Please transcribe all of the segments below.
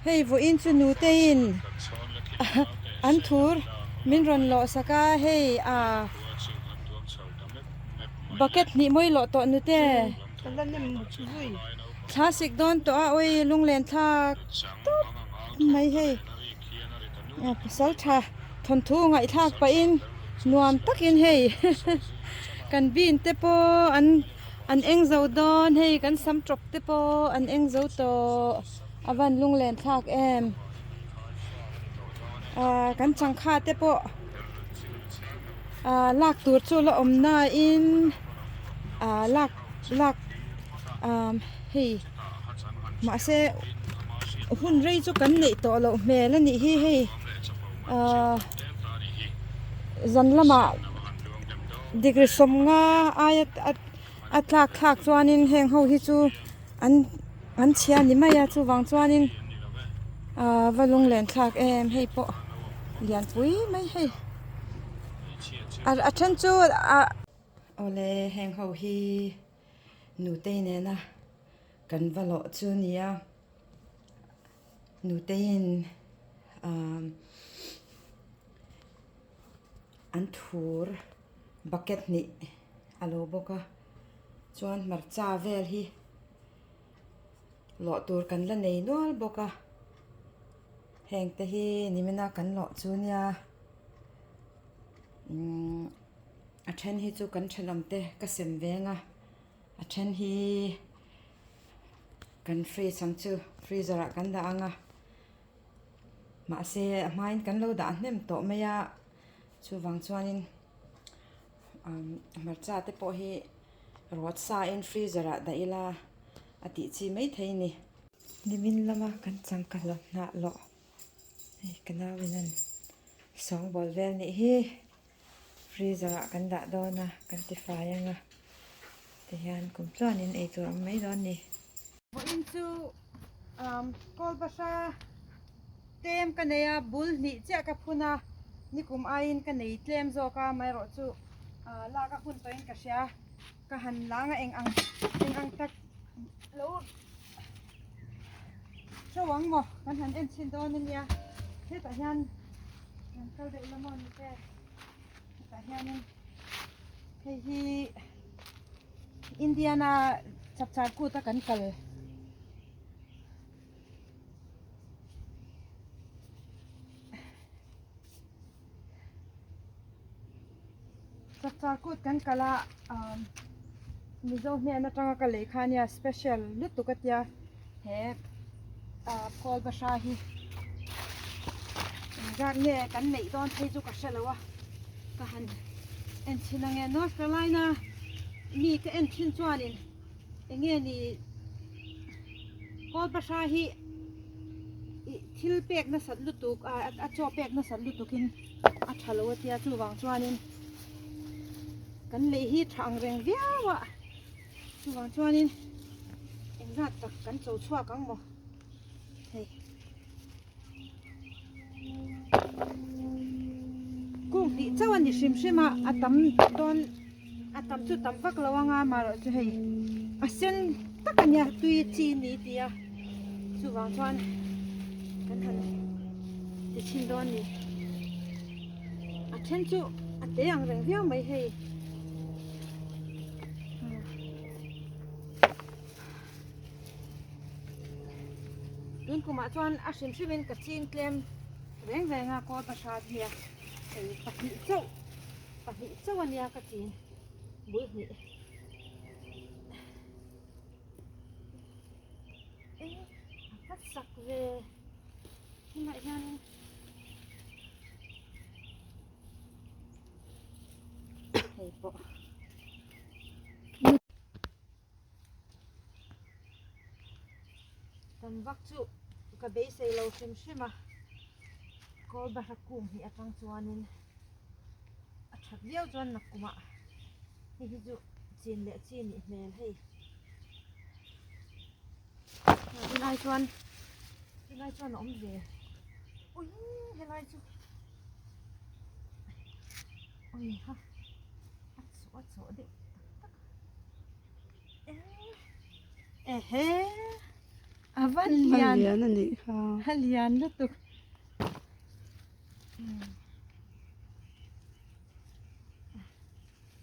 Hei vawiin chu nuteiin an thur min rawn lawh sak a hei ah bucket hnih mawi lawh tawh nute thla sik dawn tawh a awi lunglen thlak tawp mai hei pasal tha thawnthu ngaihthlak pahin nuam takin hei kan bin te pawh an an eng zo dawn hei kan sam tawp te pawh an eng zo tawh. A van lunglen thlak em? Ahh kan changkha te pawh ahh lak tur chu la awm nain ahh lak lak ahh hei mahse hun rei chu kan neih tawh loh hmel a nih hi hei ahh zan lamah degree sawmnga aia a tlak thlak chuanin heng ho hi chu an an chhia ni mai a chuvang chuanin ahh va lunglen thlak em hei pawh lianpui mai hei a then chu ah awle heng ho hi nutei nena kan va lawh chu a ni a nuteiin ahh an thur bucket hnih a lo bawk a chuan hmarcha vel hi lawh tur kan la nei nual bawk a heng te hi nimina kan lawh chu nia umm a then hi chu kan thenawm te ka sem veng a a then hi kan fridge ang chu freezer ah kan dah ang a mahse a hmain kan lo dah hnem tawh mai a chuvang chuanin hmarcha te pawh hi rawt sa in freezer ah dah ila a tih chi maithei a ni. Nimin lama kan changkha hlawh hnah lawh hei ka nau in an sawngbawl vel nih hi freezer ah kan dah dawn a kan ti fai ang a tihian kum tluanin eitur a awm mai dawn a ni. Vawiin chu kawl bahra tlem ka nei a bul hnih chiah ka phun a nikum aiin ka nei tlem zawk a amaherawhchu lak a hun tawhin ka hria ka han lang a eng ang eng ang tak lo hro ang maw kan han en chhin dawn ania hetah hian kan kal deuh la maw ni te hetah hianin hei hi Indiana chapchar kut a kan kal. Chapchar kut kan kal a umm Mizo hnen atanga ka lei kha ania special lutuk a tia he ah kawl bahra hi engzat nge kan neih dawn phei chu ka hre lo a ka han en chhin ange North Carolina mi ka en thin chuanin enge ni kawl bahra hi ih thil pek nasat lutuk ah a chaw pek nasat lutuk in a tha lo a tia chuvang chuanin kan lei hi tha ang reng viau a chuvang chuanin engzat tak kan cho chhuak ang maw hei kung hnih chauh a ni hrim hrim a a tam dawn a tam chu tam vak lo anga amaherawh chu hei a sen tak a nia tui chi a ni tih a chuvang chuan kan han ti chhin dawn a ni a then chu a te ang reng viau mai hei. Tun kumah chuan a hrim hrimin ka ching tlem reng reng a kawl pahra nia hei 2 chauh 2 chauh a nia ka chin bul hnih eng a hmasak ve tunah hianin hei pawh. Tam vak chu ka beisei lo hrim hrim a kawl bahra kung hnih atang chuanin a that viau chuan nakkumah hei hi chu chin leh chi nih hmel hei helai chuan helai chuan a awm ve ui helai chu ui ha a chawh a chawh deuh tak tak. Ehe a A van lian. A lian a nih kha. A lian lutuk.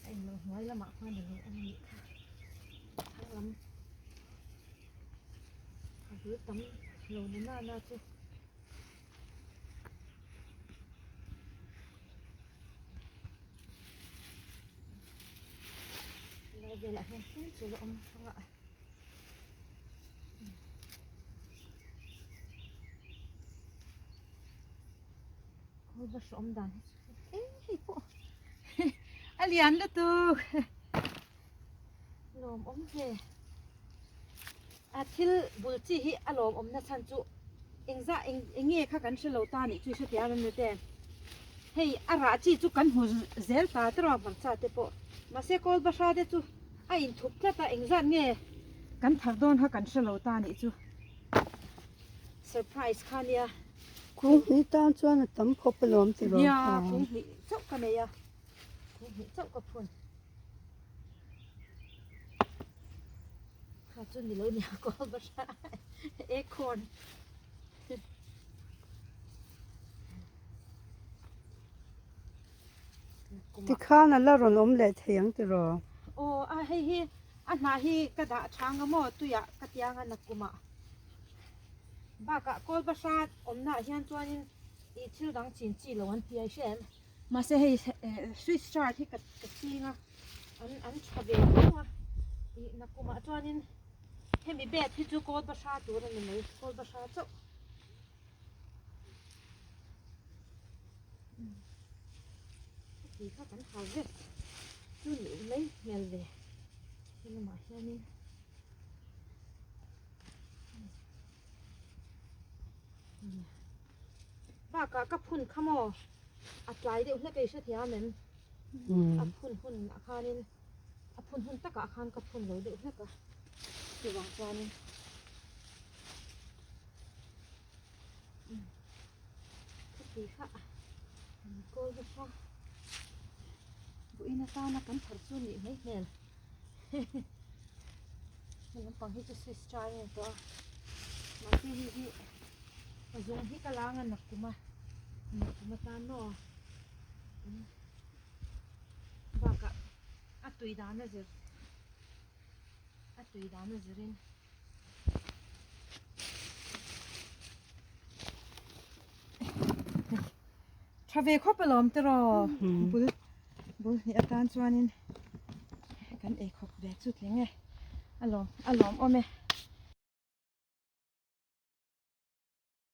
A in lo hnuai lamah khuan a lo awm a nih kha. Thlang lam a bul tam lo na na na chu. Lai velah hian tlem chu la awm thang a. Khawi va hrawm dan hi chu e hei pawh a lian lutuk lawm awm ve a thil bul chi hi a lawm awm na chhan chu engzah eng eng nge kha kan hre lo ta nih chu i hrethiam em ni te hei a rah chi chu kan hmu zel ta tawh a hmarcha te pawh mahse kawl bahra te chu a inthup tlat a engzat nge kan thar dawn kha kan hre lo ta nih chu surprise kha nia. Kung hnih tan chuan a tam khawp alawm ti rawh. Nia kung hnih chauh ka nei a kung hnih chauh ka phun. Kha chu ni lo nia kawl bahra acorn. Tikhan a la rawn awm leh thei ang tiraw? Aw a hei hi a hnah hi ka dah chhang a maw tuiah ka tiang a nakkumah bakah kawl bahra awmnaah hian chuanin ih thil dang chin chi lo an ti a i hre em? Mahse hei swiss chard hi ka ching a an an tha ve viau a ih nakkumah chuanin hemi bed hi chu kawl bahra tur a ni mai kawl bahra chauh. Heti kha kan harvest chu nih mai hmel ve he lamah hianin bakah ka phun kha maw a tlai deuh hlek a i hrethiam em a phun hun ah khanin a phun hun takah khan ka phun lo deuh hlek a chuvang chuanin. Heti kha an kawl bawk a buin atana kan thar chu nih mai hmel hei lampang hi chu swiss char a ni tawh a mahse hei hi a zung hi ka lang a nakkum a nakkum atan maw bakah a tui dan a zir a tui dan a zirin. Tha ve khawp alawm te raw bul bul hnih atan chuanin kan ei khawp ve chu tling e alawm alawm awm e.